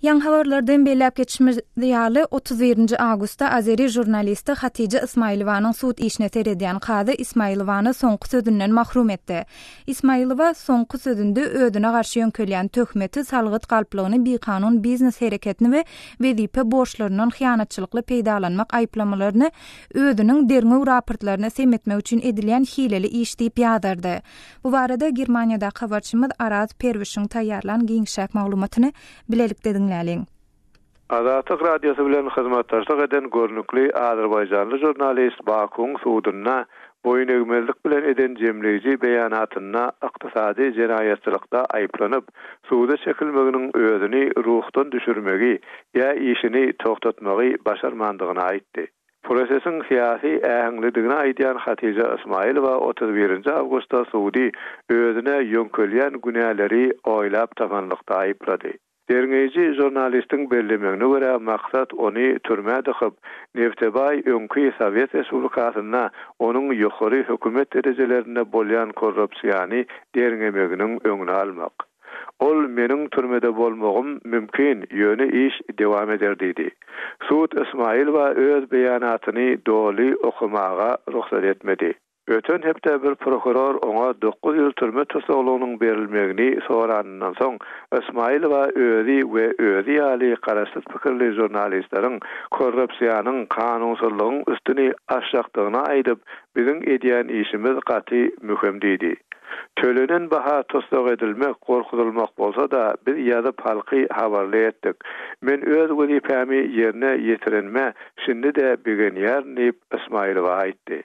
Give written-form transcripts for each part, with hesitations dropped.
Ýaňy habarlardan belläp geçişimiz ýaly, 31-nji awgustda azeri žurnalisti Hatija Ismailowanyň sud işine seredýän kazy Ismailowany soňky sözünden mahrum etdi. Ismailowa soňky sözünde özüne garşy ýöňkelýän töhmeti, salgyt galplygyny, bikanun biznes hereketini we wezipe borçlaryndan hyýanatçylykly peýdalanmak aýyplamalaryny özüniň derňew raportlaryna sem etmek üçin edilýän hileli iş diýip ýazardy. Bu barada Germaniýadaky habarçymyz Araz Perwişiň taýýarlan giňişräk maglumatyny bilelikde diňläliň. Azatlyk Radiosy bilen hyzmatdaşlyk eden görnükli azerbaýjanly žurnalist Bakuwyň sudunda boýun egmezlik bilen eden jemleýji beýanatynda ykdysady jenaýatçylykda aýyplanyp, suda çekilmeginiň özüni ruhdan düşürmegi ýa işini togtatmagy başarmandygyny aýtdy. Prosesiň syýasy äheňlidigini aýdýan Hatija Ysmaýylowa 31-nji awgustda sudy özüne ýöňkelýän günäleri oýlap tapanlykda aýyplady. Derňeýji žurnalistiň bellemegine görä, maksat ony türmä dykyp, nebte baý öňki sowet respublikasynda onuň ýokary hökümet derejelerinde bolýan korrupsiýany derňemeginiň öňüni almak. Ol meniň türmede bolmagym mümkin, ýöne iş dowam eder diýdi. Sud Ysmaýylowa öz beýanatyny doly okamaga rugsat etmedi. Öten hepde bir prokuror oňa 9 ýyl türme tussaglygynyň berilmegini soranyndan soň, Ysmaýylowa özi we özi ýaly garaşsyz pikirli žurnalistleriň korrupsiýanyň, kanunsyzlygyň üstüni açjakdygyny aýdyp, biziň edýän işimiz gaty möhüm diýdi. Tölenen baha tussag edilmek, gorkuzylmak bolsa-da, biz ýazyp halky habarly etdik. Men öz wezipämi ýerine ýetirenime şindi-de begenýärin diýip, Ysmaýylowa aýtdy.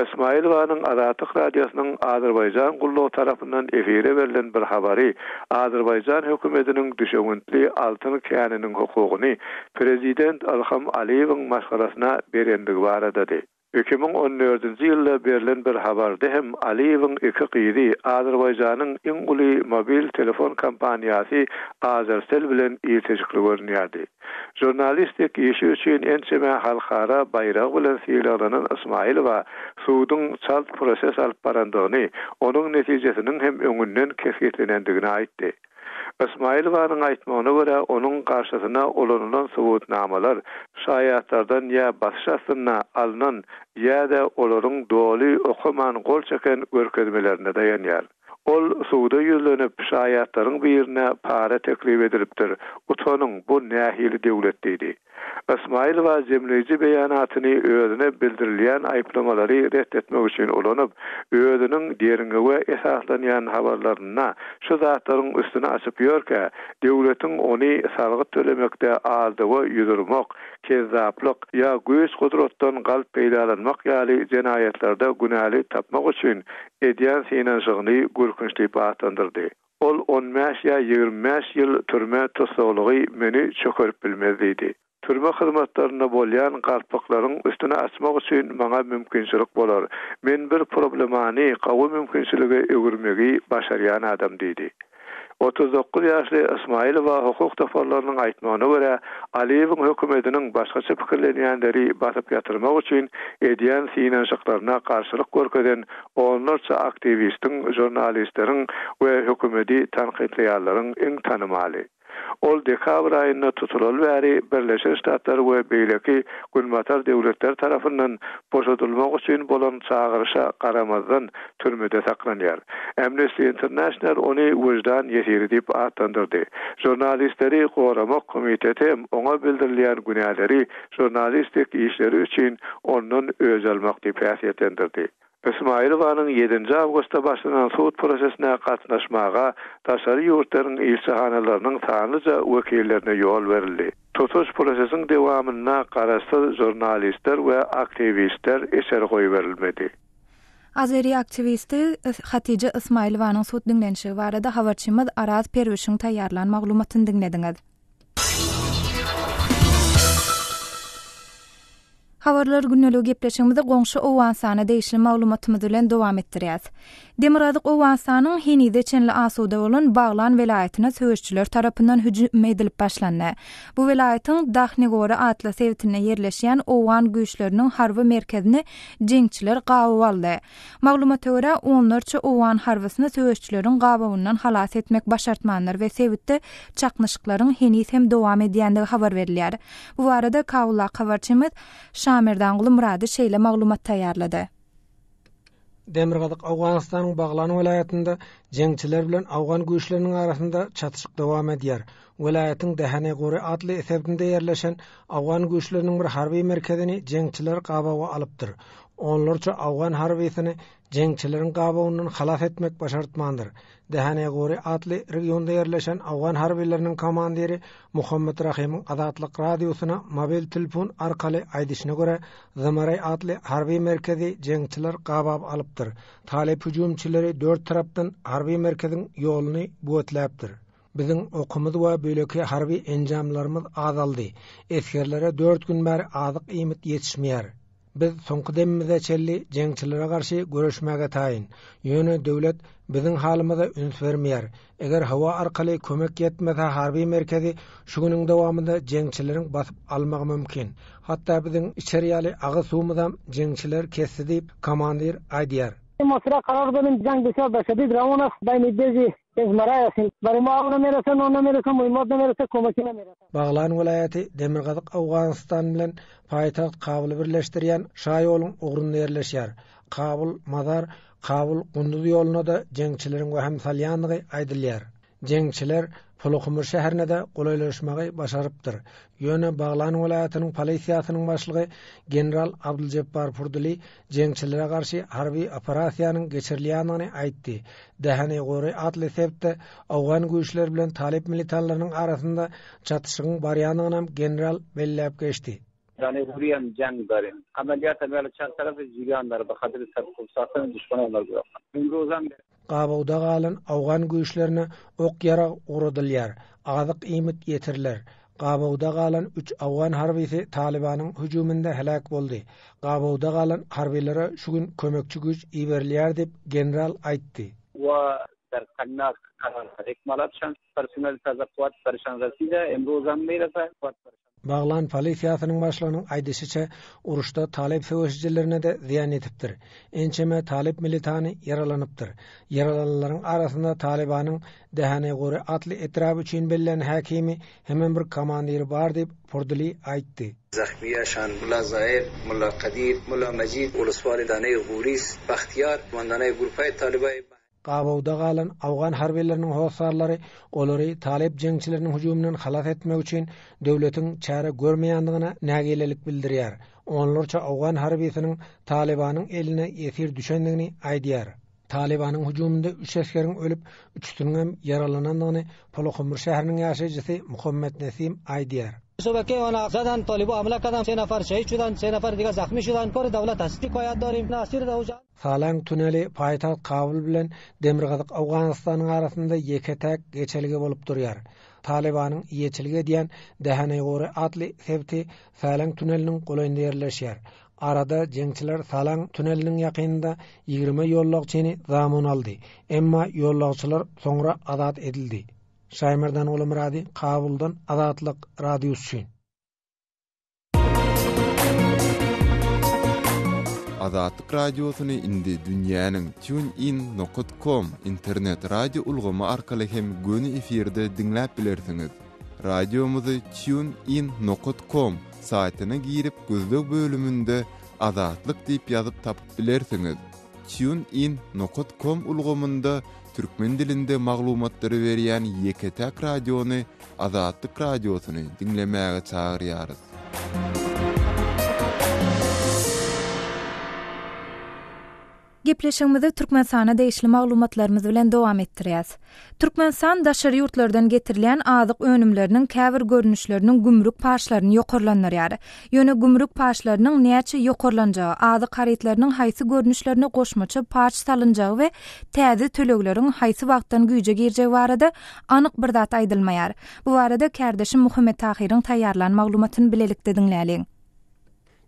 Ysmaýylowanyň Azatlyk Radiosynyň Azerbaýjan gullugy tarapyndan efire berlen bir habary Azerbaýjan hökümetiniň düşewüntli altyn käniniň hukugyny prezident Ylham Aliýewiň maşgalasyna berendigi baradady. 2014-nji ýylda berlen bir habarda hem Aliýewiň iki gyzy Azerbaýjanyň iň uly mobil telefon kompaniýasy Azercell bilen ilteşikli görünýärdi. Žurnalistik işi üçin ençeme halkara baýragy bilen sylaglanan Ysmaýylowa suduň çalt proses alyp barandygyny, onuň netijesiniň hem öňünden kesgitlenendigini aýtdy. Ysmaýylowanyň aýtmagyna görä, onuň garşysyna ulanylan subutnamalar şaýatlardan ýa basyş astynda alnan ýa-da olaryň doly okaman gol çeken görkezmelerine daýanýar. Ol suda ýüzlenip, şaýatlaryň birine para teklip edilipdir, utanyň, bu nähili döwlet diýdi. Ysmaýylowa jemleýji beýanatyny özüne bildirilýän aýyplamalary ret etmek üçin ulanyp, özüniň derňewe esaslanýan habarlarynda şu zatlaryň üstüni açyp ýörkä, döwletiň ony salgyt tölemekde aldawa ýüz urmak, kezzaplyk ýa güýç-gudratdan galp peýdalanmak ýaly jenaýatlarda günäli tapmak üçin edýän synanyşygyny gülkünç diýip atlandyrdy. Ol on bäş ýa 25 ýyl türme tussaglygy meni çökerip bilmez diýdi. Türme hyzmatlarynda bolýan galplyklaryň üstüni açmak üçin maňa mümkinçilik bolar. Men bir problemany gowy mümkinçilige öwürmegi başarýan adam diýdi. 39 ýaşly Ysmaýylowa hukuk toparlarynyň aýtmagyna görä, Aliýewiň hökümetiniň başgaça pikirlenýänleri basyp ýatyrmak üçin edýän synanyşyklaryna garşylyk görkezen onlarça aktiwistiň, žurnalistleriň we hökümeti tankytlaýanlaryň iň tanymaly. Ol dekabr aýynda tutulaly bäri Birleşen Ştatlar we beýleki Günbatar döwletleri tarapyndan boşadylmak üçin bolan çagyryşa garamazdan türmede saklanýar. Amnesty International ony wyždan ýesiri diýip atlandyrdy. Žurnalistleri goramak komiteti hem oňa bildirilýän günäleri žurnalistik işleri üçin ondan öç almak diýip häsiýetlendirdi. Ysmaýylowanyň ýedinji awgustda başlanan sud prosesine gatnaşmaga daşary ýurtlaryň ilçihanalarynyň sanlyja wekillerine ýol berildi. Tutuş prosesiň dowamynda garaşsyz žurnalistler we aktiwistler içeri goýberilmedi. Azeri aktiwisti Hatija Ysmaýylowanyň sud diňlenişigi barada habarçymyz Araz Perwişiň taýýarlan maglumatyny diňlediňiz. Habarlar gündeligi gepleşigimizi goňşy Owganystana degişli maglumatymyz bilen dowam etdirýäs. Demirgazyk Owganystanyň henize çenli asuda bolan Baglan welaýatyna söweşijiler tarapyndan hüjüm edilip başlandy. Bu welaýatyň Dahnigori atly sebitinde ýerleşýän owgan güýçleriniň harby merkezini jeňçiler gabaw aldy. Maglumata görä, onlarça owgan harbysyny söweşijileriň gabawyndan halas etmek başartmandyr we sebitde çaknyşyklaryň heniz hem dowam edýändigi habar berilýär. Bu barada Kabuldaky habarçymyz Şamerdanguly Myrady şeýle maglumat taýýarlady. Demirgazyk Owganystanyň Baglan welaýatynda jeňçiler bilen owgan güýçleriniň arasynda çatyşyk dowam edýär. Welaýatyň Dähene-Gury atly sebitinde ýerleşen owgan güýçleriniň bir harby merkezini jeňçiler gabawa alypdyr. Onlarça owgan harbysyny jeňçileriň gabawyndan halas etmek başartmandyr. Dähene-Gury atly regionda ýerleşen owgan harbylarynyň komandiri Muhammet Rahymyň Azatlyk Radiosyna mobil telefon arkaly aýdyşyna görä, Zamaray atly harby merkezi jeňçiler gabap alypdyr. Talyp hüjümçileri dört tarapdan harby merkeziň ýoluny böwetläpdir. Biziň okumyz we beýleki harby enjamlarymyz azaldy. Esgerlere dört gün bäri azyk-iýmit ýetişmeýär. Biz soňky demimize çenli jeňçilere garşy göreşmäge taýyn. Ýöne döwlet biziň halymyza üns bermeýär. Eger howa arkaly kömek ýetmese harby merkezi şu günüň dowamynda jeňçileriň basyp almagy mümkin. Hatda biziň içer ýaly agyz suwumyzam jeňçiler kesdi diýip, komandir aýdýar. Baglan welaýaty Demirgazyk Owganystan bilen paýtagt Kabuly birleşdirýän şaýoluň ugrunda ýerleşýär. Kabul, Mazar, Kabul, Gunduz ýoluna-da jeňçileriň wehim salýandygy aýdylýar. Jeňçiler Pulukumur şäherine-de golaýlaşmagy başarypdyr. Ýöne Baglan welaýatynyň polisiýasynyň başlygy general Abduljepbar Purduli jeňçilere garşy harby operasiýanyň geçirilýändigini aýtdy. Dähene-Gory atly sebitde owgan güýçleri bilen talyp militanlarynyň arasynda çatyşygyň barýandygynam general belläp geçdi. Gabawda galan owgan güýçlerine ok-ýarag ugradylýar, azyk-iýmit ýetiriler. Gabawda galan üç owgan harbysy Talybanyň hüjüminde heläk boldy. Gabawda galan harbylara şu gün kömekçi güýç iberilýär diýip, general aýtdy. Baglan polisiýasynyň başlygynyň aýdyşyça, uruşda talyp söweşijilerine-de zyýan ýetipdir. Ençeme talyp militany ýaralanypdyr. Ýaralananlaryň arasynda Talybanyň Dähene-Gory atly etraby üçin bellän häkimi hemem bir komandiri bar diýip, Purduli aýtdy. Gabawda galan owgan harbylarynyň hossarlary olary talyp jeňçileriniň hüjüminden halas etmek üçin döwletiň çäre görmeýändigine nägilelik bildirýär. Onlarça owgan harbysynyň Talybanyň eline ýesir düşendigini aýdýar. Talybanyň hüjüminde üç esgeriň ölüp, üçüsiniňem ýaralanandygyny Pulukumur şäheriniň ýaşaýjysy Muhammet Nesim aýdýar. Salang tuneli paýtagt Kabul bilen demirgazyk Owganystanyň arasynda ýeke-täk geçelge bolup durýar. Talybanyň eýeçilik edýän Dähaneýgory atly sebiti Salang tuneliniň golaýynda ýerleşýär. Arada jeňçiler Salang tuneliniň ýakynynda 20 ýollagçyny zamun aldy. Emma ýollagçylar soňra azat edildi. Şaýmerdan Gulumyrady, Kabuldan Azatlyk Radiosy üçin. Azatlyk Radiosyny indi dünýäniň TuneIn nokat com internet radio ulgamy arkaly hem göni efirde diňläp bilersiňiz. Radiomyzy TuneIn nokat com saýtyna girip gözleg bölüminde Azatlyk diýip ýazyp tapyp bilersiňiz. TuneIn nokat com ulgamynda türkmen dilinde maglumatlary berýän ýeke-täk radiony Azatlyk Radiosyny diňlemäge çagyrýarys. Gepleşigimizi Türkmenistana degişli maglumatlarymyz bilen dowam etdirýäs. Türkmenistan daşary ýurtlardan getirilýän azyk önümleriniň käbir görnüşleriniň gümrük paçlaryny ýokarlandyrýar. Ýöne gümrük paçlarynyň näçe ýokarlanjagy, azyk harytlarynyň haýsy görnüşlerine goşmaça paç salynjagy we täze tölegleriň haýsy wagtdan güýje girjegi barada anyk bir zat aýdylmaýar. Bu barada kärdeşim Muhammet Tahyryň taýýarlan maglumatyny bilelikde diňläliň.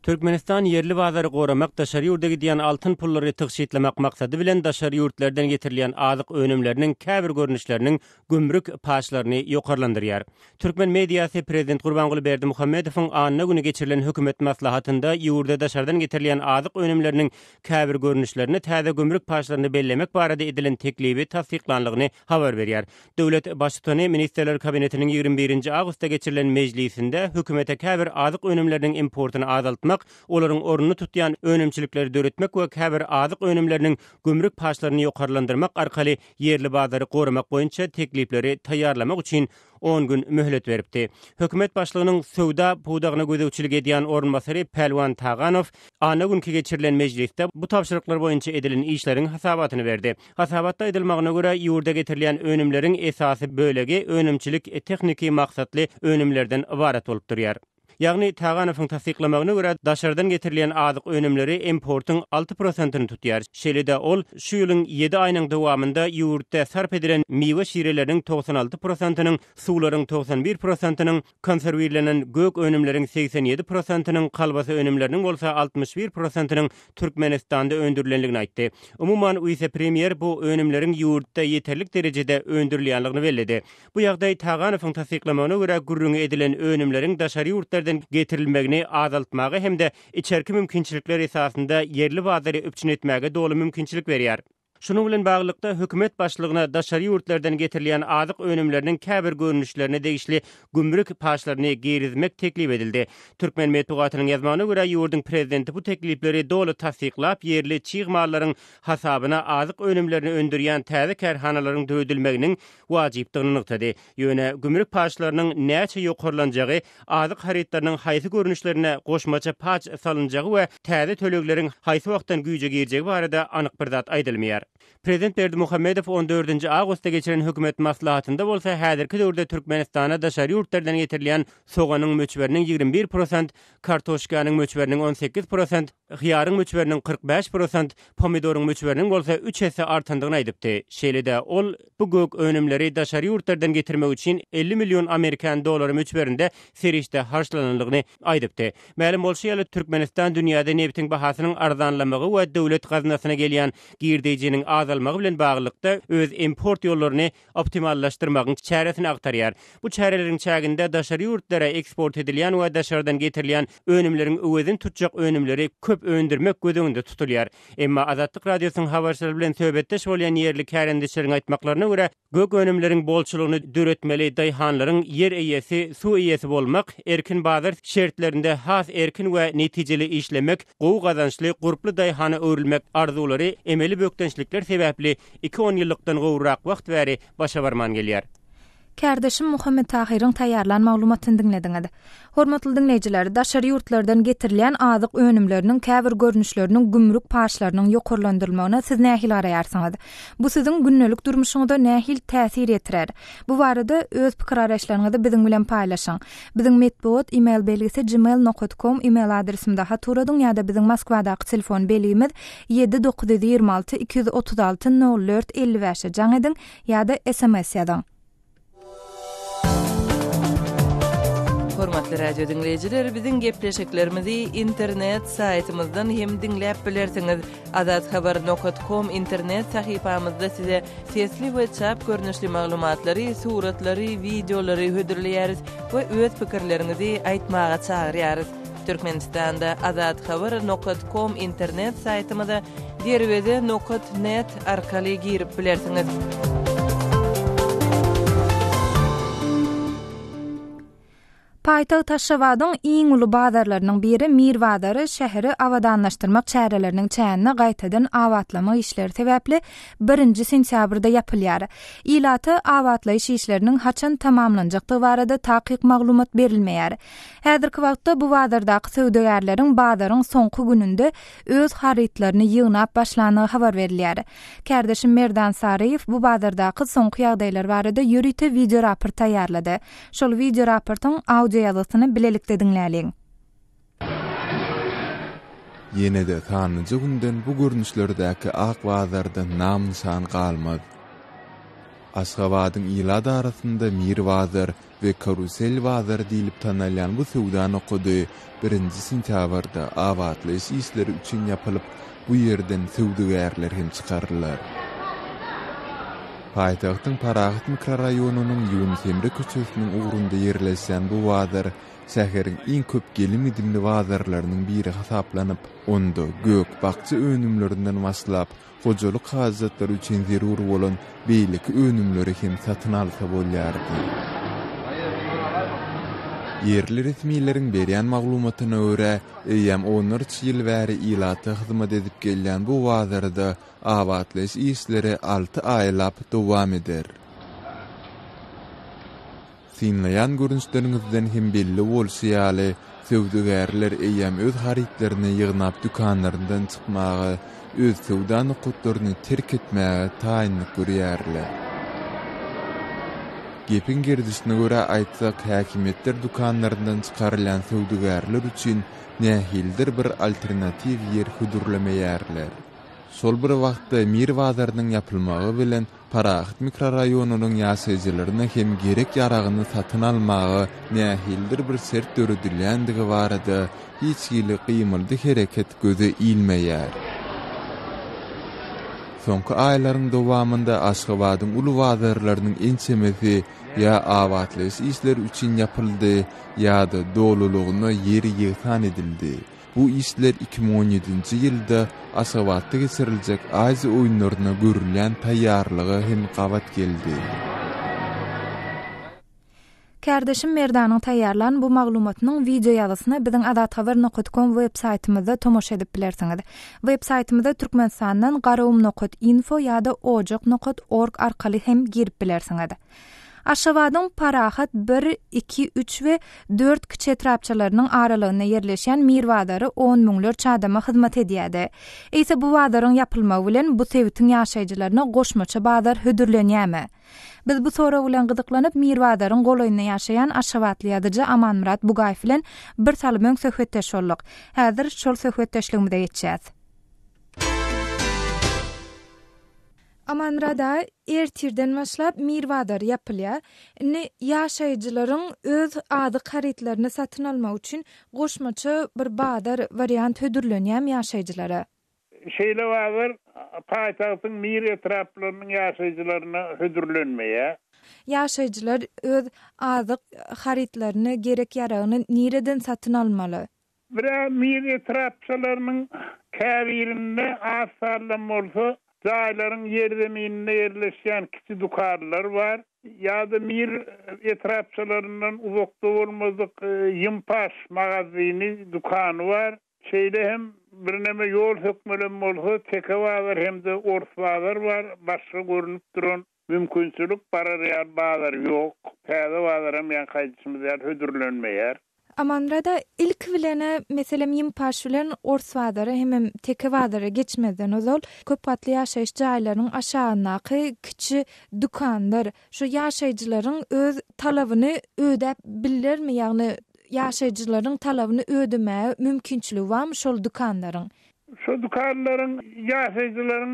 Türkmenistan ýerli bazary goramak, daşary ýurda gidýän altyn pullary tygşytlamak maksady bilen daşary ýurtlardan getirilýän azyk önümleriniň käbir görnüşleriniň gümrük paçlaryny ýokarlandyrýar. Türkmen mediasy prezident Gurbanguly Berdimuhamedowyň anna güni geçirilen hökümet maslahatynda ýurda daşardan getirilýän azyk önümleriniň käbir görnüşlerine täze gümrük paçlaryny bellemek barada edilen teklibi tassyklanlygyny habar berýär. Döwlet Baştutany Ministrler Kabinetiniň 21 nji awgustda geçirilen mejlisinde hökümete käbir azyk önümleriniň importyny azaltmak, olaryň ornuny tutýan önümçilikleri döretmek we käbir azyk önümleriniň gümrük paçlaryny ýokarlandyrmak arkaly ýerli bazary goramak boýunça teklipleri taýýarlamak üçin on gün möhlet beripdi. Hökümet başlygynyň söwda pudagyna gözegçilik edýän orunbasary Pälwan Taganow anna günki geçirilen mejlisde bu tabşyryklar boýunça edilen işleriň hasabatyny berdi. Hasabatda aýdylmagyna görä, ýurda getirilýän önümleriň esasy bölegi önümçilik-tehniki maksatly önümlerden ybarat bolup durýar. Ýagny, Taganowyň tassyklamagyna görä, daşardan getirilýän azyk önümleri importyň alty prosentini tutýar. Şeýle-de, ol şu ýylyň ýedi aýynyň dowamynda ýurtda sarp edilen miwe şireleriniň 96 prosentiniň, suwlaryň 91 prosentiniň, konserwirlenen gök önümleriň 87 prosentiniň, kolbasa önümleriniň bolsa 61 prosentiniň Türkmenistanda öndürilendigini aýtdy. Umuman, wise-premýer bu önümleriň ýurtda ýeterlik derejede öndürilýändigini belledi. Bu ýagdaý Taganowyň tassyklamagyna görä, gürrüňi edilen önümleriň daşary ýurtlardan getirilmegini azaltmaga hem-de içerki mümkinçilikler esasynda ýerli bazary üpjün etmäge doly mümkinçilik berýär. Şunuň bilen baglylykda, hökümet başlygyna daşary ýurtlardan getirilýän azyk önümleriniň käbir görnüşlerine degişli gümrük paçlaryny girizmek teklip edildi. Türkmen metbugatynyň ýazmagyna görä, ýurduň prezidenti bu teklipleri doly tassyklap, ýerli çig mallaryň hasabyna azyk önümlerini öndürýän täze kärhanalaryň döredilmeginiň wajypdygyny nygtady. Ýöne gümrük paçlarynyň näçe ýokarlanjagy, azyk harytlarynyň haýsy görnüşlerine goşmaça paç salynjagy we täze tölegleriň haýsy wagtdan güýje girjegi barada anyk bir zat aýdylmaýar. Prezident Berdimuhamedow on dördünji awgustda geçiren hökümet maslahatynda bolsa häzirki döwürde Türkmenistana daşary ýurtlardan getirilýän soganyň möçberiniň 21 prosent, kartoşkanyň möçberiniň 18 prosent, hyýaryň möçberiniň 45 prosent, pomidoryň möçberiniň bolsa üç esse artandygyny aýdypdy. Şeýle-de, ol bu gök önümleri daşary ýurtlardan getirmek üçin 50 million amerikan dollary möçberinde serişde harçlanandygyny aýdypdy. Mälim bolşy ýaly, Türkmenistan dünýäde nebitiň bahasynyň arzanlamagy we döwlet gaznasyna gelýän girdejiniň azalmagy bilen baglylykda öz import ýollaryny optimallaşdyrmagyň çäresini agtarýar. Bu çäreleriň çäginde daşary ýurtlara eksport edilýän we daşardan getirilýän önümleriň öwezini tutjak önümleri köp öndürmek göz öňünde tutulýar. Emma Azatlyk Radiosynyň habarçylary bilen söhbetdeş bolýan ýerli kärendeçileriň aýtmaklaryna görä, gök önümleriň bolçulygyny döretmeli daýhanlaryň ýer eýesi, suw eýesi bolmak, erkin bazar şertlerinde has erkin we netijeli işlemek, gowy gazançly, gurply daýhana öwrülmek arzuwlary emeli bökdençlikler sebäpli iki onýyllykdan gowrak wagt bäri başa barman gelýär. Kärdeşim Muhammet Tahyryň taýýarlan maglumatyny diňlediňiz. Hormatly diňleýjiler, daşary ýurtlardan getirilýän azyk önümleriniň käbir görnüşleriniň gümrük paçlarynyň ýokarlandyrylmagyna siz nähili garaýarsyňyz? Bu siziň gündelik durmuşyňyza nähili täsir ýetirer? Bu barada öz pikir-garaýyşlaryňyzy biziň bilen paýlaşyň. Biziň metbugat email belgisi gmail nokat kom email adresimize hat ugradyň ýa-da biziň Moskwadaky telefon belgimiz 7 926 236 04 55-e jaň ediň ýa-da sms ýazyň. Hormatly radio diňleýjiler, biziň gepleşiklerimizi internet saýtymyzdan hem diňläp bilersiňiz. Azathabar nokat kom internet sahypamyzda size sesli we çap görnüşli maglumatlary, suratlary, wideolary hödürleýäris we öz pikirleriňizi aýtmaga çagyrýarys. Türkmenistanda Azathabar nokat kom internet saýtymyza derweze nokat net arkaly girip bilersiňiz. Paýtagt Aşgabadyň iň uly bazarlarynyň biri Mir bazary şäheri abadanlaşdyrmak çäreleriniň çäginde gaýtadan abatlamak işleri sebäpli birinji sentýabrda ýapylýar. Ilata abatlaýyş işleriniň haçan tamamlanjakdygy barada takyk maglumat berilmeýär. Häzirki wagtda bu bazardaky söwdagärleriň bazaryň soňky gününde öz harytlaryny ýygnap başlandygy habar berilýär. Kärdeşim Merdan Saryýew bu bazardaky soňky ýagdaýlar barada ýörite wideoraport taýýarlady. Şol wideoraportyň audioýazgysyny bilelikde diňläliň. Ýene-de sanlyja günden bu görnüşlerdäki ak bazardan nam-nyşan galmaz. Aşgabadyň ilat arasynda Mir bazar. we Karusel bazary diýlip tanalýan bu söwda nokady birinji sentýabrda abatlaýyş işleri üçin ýapylyp, bu ýerden söwdagärler hem çykarylar. Paýtagtyň Parahat mikroraýonynyň Ýunus Emre köçesiniň ugrunda ýerleşýän bu bazar şäheriň iň köp gelim-gidimli bazarlarynyň biri hasaplanyp, onda gök-bakja önümlerinden başlap, hojalyk hajatlary üçin zerur bolan beýleki önümleri hem satyn alsa bolýardy. Ýerli resmileriň berýän maglumatyna görä, eýýäm onlarça ýyl bäri ilata hyzmat edip gelýän bu bazarda abatlaýyş işleri alty aýlap dowam eder. Synlaýan görnüşleriňizden hem belli bolşy ýaly, söwdagärler eýýäm öz harytlaryny ýygnap dükanlaryndan çykmaga, öz söwda nokatlaryny terk etmäge taýynlyk görýärler. Gepiň gerdişine görä aýtsak, häkimiýetler dükanlaryndan çykarylýan söwdagärler üçin nähilidir bir alternatiw ýer hödürlemeýärler. Şol bir wagtda Mir bazarynyň ýapylmagy bilen Parahat mikroraýonynyň ýaşaýjylaryna hem gerek-ýaragyny satyn almaga nähilidir bir şert döredilýändigi barada hiç hili gymyldy-hereket göze ilmeýär. Soňky aýlaryň dowamynda Aşgabadyň uly bazarlarynyň ençemesi ýa abatlaýyş işleri üçin ýapyldy, ýa-da dolulygyna ýeri ýegsan edildi. Bu işler 2017-nji ýylda Aşgabatda geçiriljek Aziýa oýunlaryna görülýän taýýarlyga hem gabat geldi. Kärdeşim Merdanyň taýýarlan bu maglumatynyň wideo ýazgysyna biziň azathabar nokat kom web saýtymyzda tomaşa edip bilersiňiz. Web saýtymyza Türkmenistandan garawum nokat info ýa-da ojak nokat org arkaly hem girip bilersiňiz. Aşgabadyň Parahat bir, iki, üç we dört kiçi etrapçalarynyň aralygynda ýerleşýän Mir bazary on müňlerçe adama hyzmat edýärdi. Eýse bu bazaryň ýapylmagy bilen bu sebitiň ýaşaýjylaryna goşmaça bazar hödürlenýärmi? Biz bu sorag bilen gyzyklanyp, Mir bazaryň golaýynda ýaşaýan aşgabatly ýazyjy Amanmyrat Bugaýew bilen bir salym öň söhbetdeş bolduk. Häzir şol söhbetdeşligimize geçýäs. Amanmyrat aga, ertirden başlap Mir bazary ýapylýar. Indi ýaşaýjylaryň öz azyk harytlaryny satyn almagy üçin goşmaça bir bazar wariant hödürlenýärmi ýaşaýjylara? Şeýle bazar paýtagtyň Mir etraplarynyň ýaşaýjylaryna hödürlenmeýär. Ýaşaýjylar öz azyk harytlaryny, gerek-ýaragyny nireden satyn almaly? Birä Mir etrapçalarynyň käbirinde az sanlam bolsa jaýlaryň ýerzemininde ýerleşýän kiçi dükanlar bar. Ýa-da Mir etrapçalaryndan uzakda bolmadyk Ýympaş magazyny, dükany bar. Şeýle hem birneme ýol sökmelem bolsa Teke bazar hem-de Ors bazar bar. Başga görnüp duran Mümkinçilik barar ýaly bazar ýok. Täze bazaram ýaňky aýdyşymyz ýaly hödürlenmeýär. Amanmyrada, ilki bilen-ä, meselem, Ýympaş bilen Ors bazara hemem Teke bazara geçmezden ozal, köp gatly ýaşaýyş jaýlarynyň aşagyndaky kiçi dükanlar şu ýaşaýjylaryň öz talabyny ödäp billermi, ýagny ýaşaýjylaryň talabyny ödemäge mümkinçiligi barmy şol dükanlaryň? Şu dükanlaryň ýaşaýjylaryň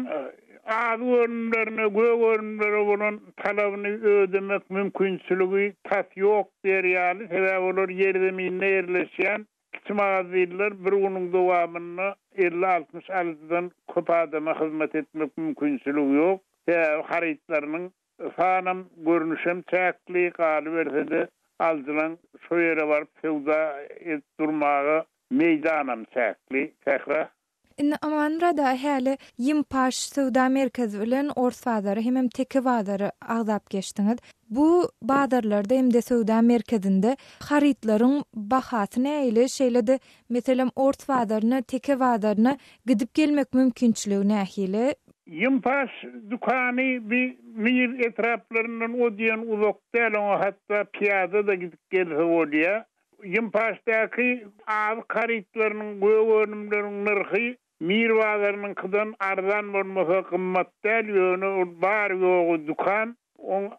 azyk önümlerine, gök önümlere bolan talabyny ödemek mümkinçiligi tas ýok diýer ýaly, sebäbi olar ýerzeminde ýerleşýän kiçi magazinler bir günüň dowamynda elli-altmyş alyjydan köp adama hyzmat etmek mümkinçiligi ýok, sebäbi harytlarynyň sanam, görnüşem çäkli, galyberse-de alyjylaň şo ýere baryp söwda edip durmaga Meýdanam çäkli, sähra. Indi Amanmyrada häli Ýympaş söwda merkezi bilen Ors bazary hemem Teke bazary agzap geçdiňiz. Bu bazarlarda hem-de söwda merkezinde harytlaryň bahasy nähili? Şeýle-de, meselem, Ors bazaryna, Teke bazaryna gidip gelmek mümkinçiligi nähili? Ýympaş dükany bi Mir etraplaryndan o diýen uzak däl, oňa hatda pyýada-da gidip gelse bolýar. Ýympaşdaky azyk harytlarynyň, gök önümleriň nyrhy Mir bazarynyňkydan arzan bolmasa gymmat däl, ýöne ol bary-ýogy dükan, oň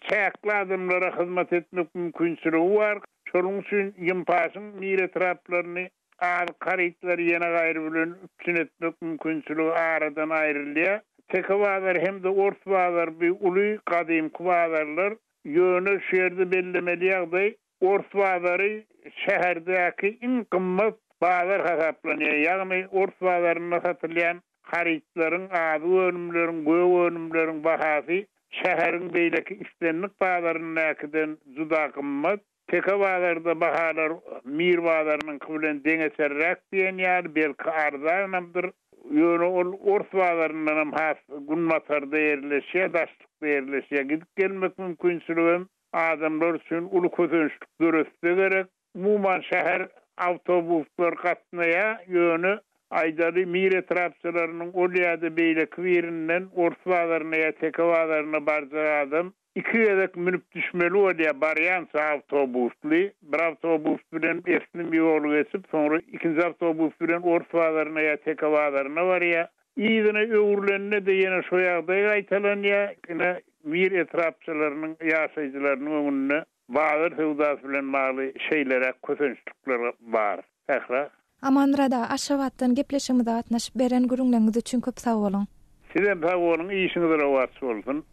çäkli adamlara hyzmat etmek mümkinçiligi bar. Şonuň üçin Ýympaşyň Mir etraplaryny azyk harytlary ýene gaýry bilen üpjün etmek mümkinçiligi aradan aýrylýar. Teke bazary hem-de Ors bazary bi uly gadymky bazarlar. Ýöne şu ýerde bellemeli ýagdaý, ors bazary şäherdäki iň gymmat bazar hasaplanýar. Ýagny ors bazarynda satylýan harytlaryň, azyk önümleriň, gök önümleriň bahasy şäheriň beýleki islendik bazaryndakydan juda gymmat. Teke bazarda bahalar Mir bazarynyňky bilen deňeçerräk diýen ýaly, belki arzanamdyr. Ýöne ol ors bazaryndanam has günbatarda ýerleşýär, daşlykda ýerleşýär. Gidip-gelmek mümkinçiligem adamlar üçin uly kösençlik döretse gerek. Umuman, şäher awtobuslar gatnaýar, ýöne aýdaly Mir etrapçalarynyň ol ýa-da beýleki birinden ors bazaryna ýa Teke bazaryna barjak adam Iki gezek münüp düşmeli bolýar, barýança awtobusly, bir awtobus bilen esli ýoly geçip, soňra ikinji awtobus bilen ors bazaryna ýa teke bazaryna barýar. Yzyna öwrülende-de ýene şo ýagdaý gaýtalanýar. Ine, Mir etrapçalarynyň ýaşaýjylarynyň öňünde bazar söwdasy bilen bagly şeýleräk kösençlikler bar. Sähra. Amanmyrat aga, Aşgabatdan gepleşigimize gatnaşyp beren gürrüňleriňiz üçin köp sag boluň. Sizem sag boluň, işiňiz rowaç bolsun.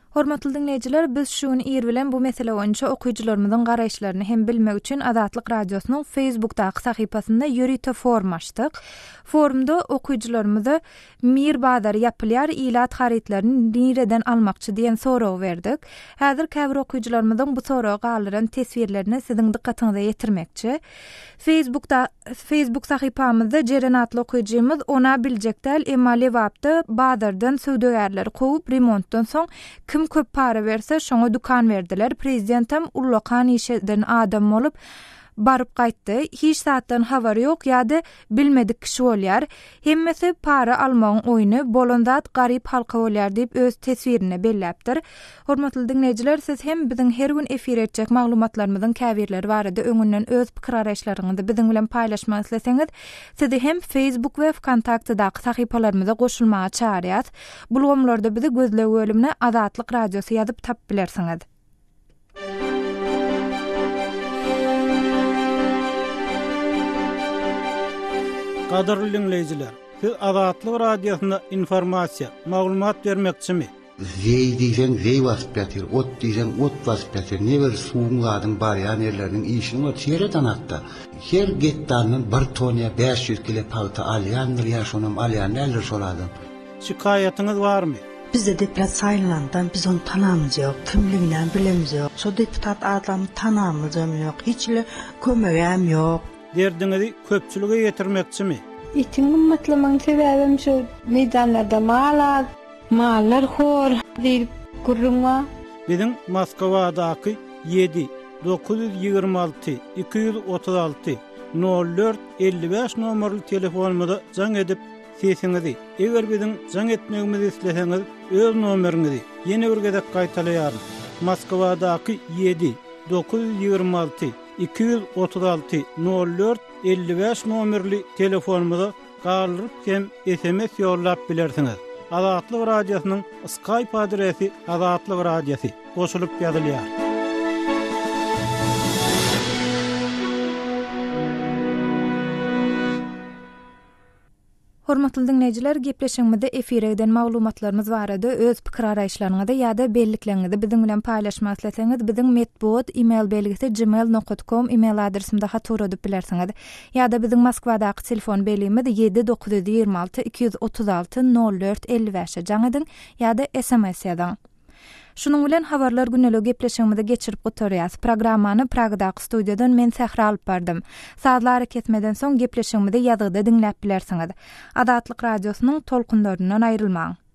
Hormatly diňleýjiler, biz şu gün ir bilen bu mesele boýunça okyjylarymyzyň garaýyşlaryny hem bilmek üçin Azatlyk Radiosynyň Facebookdaky sahypasynda ýörite forum açdyk. Forumda okyjylarymyza Mir bazary ýapylýar, ilat harytlaryny nireden almakçy diýen soragy berdik. Häzir käbir okyjylarymyzyň bu soraga galdyran teswirlerini siziň dykgatyňyza ýetirmekçi. Facebookda Facebook sahypamyzda Jeren atly okyjymyz ona biljek däl, emma Lebapda bazardan söwdagärleri kowup, remontdan soň kim köp para berse şoňa dükan berdiler, prezidentam ullakan iş eden adam bolup baryp gaýtdy, hiç zatdan habary ýok ýa-da bilmedik kişi bolýar. Hemmesi para almagyň oýny, bolan zat garyp halka bolýar diýip öz teswirinde belläpdir. Hormatly diňleýjiler siz hem biziň her gün efir etjek maglumatlarymyzyň käbirleri barada öňünden öz pikir-garaýyşlaryňyzy biziň bilen paýlaşmak isleseňiz, sizi hem Facebook we Wkontaktedaky sahypalarymyza goşulmaga çagyrýas. Bu ulgamlarda bizi gözleg bölümine Azatlyk Radiosy ýazyp tapyp bilersiňiz. Gadyrly diňleýjiler, siz Azatlyk Radiosyna informasiýa, maglumat bermekçimi? Zeý diýseň zeý basyp ýatyr, ot diýseň ot basyp ýatyr. Ne bir suwuň zadyň barýan ýerleriniň işini bor seret anakda. Her gektaryndan bir ton ýa 500 kile pagta alýandyr ýa şonam alýan däldir şol adam. Şikaýatyňyz barmy? Bizde deputat saýlanandan biz ony tanamyz ýok, kimliginem bilemiz ýok. Şo deputat adamy tanamyzam ýok, hiç hili kömegem ýok. Derdiňizi köpçülige ýetirmekçimi? Etiň gymmatlamagyň sebäbem şo meýdanlarda mal az, mallar hor diýlip gürrüň bar. Biziň Moskwadaky ýedi, 926, 236, nol dört, 55 nomerli telefonymyza jaň edip, Sesiňizi, eger biziň jaň etmegimizi isleseňiz, öz nomeriňizi, ýene bir gezek gaýtalaýaryn, Moskwadaky ýedi, 926, 236, nol dört, 55 nomerli telefonymyza galdyryp hem sms ýollap bilersiňiz. Azatlyk Radiosynyň Skype adresi Azatlyk Radiosy, goşulyp ýazylýar. Hormatly diňleýjiler, gepleşigimizde efire giden maglumatlarymyz barada öz pikir-garaýyşlaryňyzy ýa-da bellikleriňizi biziň bilen paýlaşmak isleseňiz, biziň metbugat email belgisi gmail nokat kom email adresimize hat ugradyp bilersiňiz. Ýa-da biziň Moskwadaky telefon belgimiz ýedi 926 236 04 55-e jaň ediň ýa-da sms ýazyň. Şunuň bilen Habarlar gündeligi gepleşigimizi geçirip gutarýas. Programmany Pragadaky studiýadan men Sähra alyp bardym. Sazly arakesmeden soň gepleşigimizi ýazgyda diňläp bilersiňiz. Azatlyk Radiosynyň tolkunlaryndan aýrylmaň!